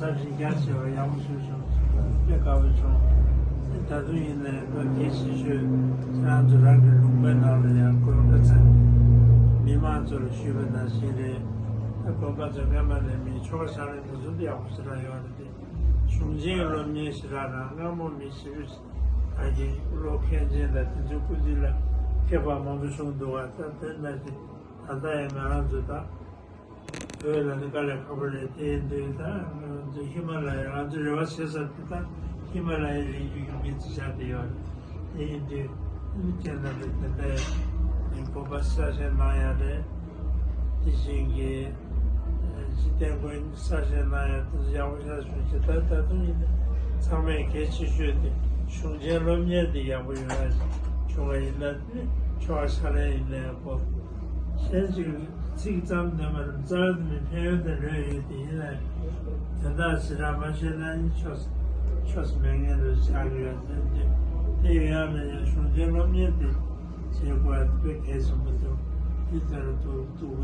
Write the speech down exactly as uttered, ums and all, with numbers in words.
ད་རིགས་རྒྱ་ཆེ་བ་ཡག་པོ་བཟོས་བྱུང་། དཔེ་དགའ་པོ་བྱུང་། ད་དུང་ཡིན་ནའི་ད་གལ་ཆེ་ཤོས་ཁྱེད་རང་ཚོ་རང་གི་ལུང་པའི་ནང་ལ་ཡང་དགོན་པ་ཚང་མི་མང་ཚོ་ལ་ཞུས་པ་ནང་བཞིན་རེད། ད་དགོན་པ་ཚོ་སྔ་མ་ནས་མི་ཆོ་ག་ཕྱག་ལེན་དེ་ཚོ་ཡག་པོ་ཞེ་དྲག་ཡོད་རེད་དེ། གཞུང་ཆེན་སློབ་གཉེར་ཞེ་དྲག་རང་སྔ་མོ་མི་བྱེད་རྒྱུ་ཨ་ཀྱི་བློ་མཁན་ཆེན་དང་དེ་ཚོའི་སྐུ་ཚེ་ལ་མཁས་པ་མང་པོ་བྱུང་འདུག་བ། ད་དེ་ན་དེ་ད་ལྟ་ཡང་ང་རང་ཚོ་ད་བོད་ལ་ནི་དཀའ་ལས་ཁག་པོ་རེད། དེ་ཡིན་དུས་ད་ང་ཚོ་ཧི་མ་ལ་ཡ་ང་ཚོ་རེ་བ་བྱེད་ས་དེ་ད་ཧི་མ་ལ་ཡའི་རི་རྒྱུད་ཀྱི་མི་ཚོ་ཆགས་བསྡད་ཡོད་རེད། དེ་ཡིན་དུས་ཁྱེད་རྣམ་པས་དེ་འདྲའི་དགོན་པ་གསར་བཞེངས་གནང་ཡ་རེད། དེ་བཞིན་གྱི་ཨ་སྤྱི་བསྟན་དགོན་གསར་བཞེངས་གནང་ཡ་དེ་ཚོ་ཡག་པོ་ཞེ་དྲག་བྱུང་ཞེས། ད་ད་དུང་ཡིན་ན་ཚང་མས་གལ་ཆེ་ཤོས་དེ་གཞུང་ཆེན་སློབ་གཉེར་དེ་ཡག་པོ་ཡོང་ཡ་བྱུང་བ་ཡིན་ན་ནི་ཆོ་ག་ཕྱག་ལེན་ཡིན་ནའི་གོ་གཞན་ཅིག་ཚིག་ཙམ་ནས་མ་རྩ་བ་ནས་ཕན་ཡོན་དེ་ལོས་ཡོད་དེ་ཡིན་ནའི་དོན་དག་ཞེ་དྲག་མ་ཤེས་ན་ནི་ཆོས་ཆོས་མེད་མཁན་རེ་ཆགས་ཀྱི་ཡོད་དེ། དེ་ཡོད་ཡ་ན་ཡང་གཞུང་ཆེན་སློབ་གཉེར་དེ་བྱེད་དགོས་ཡ་དེ་དཔེ་གལ་ཆེན་པོ་འདུག་དེ་དེ་ལ་ཐུགས་ཐུགས་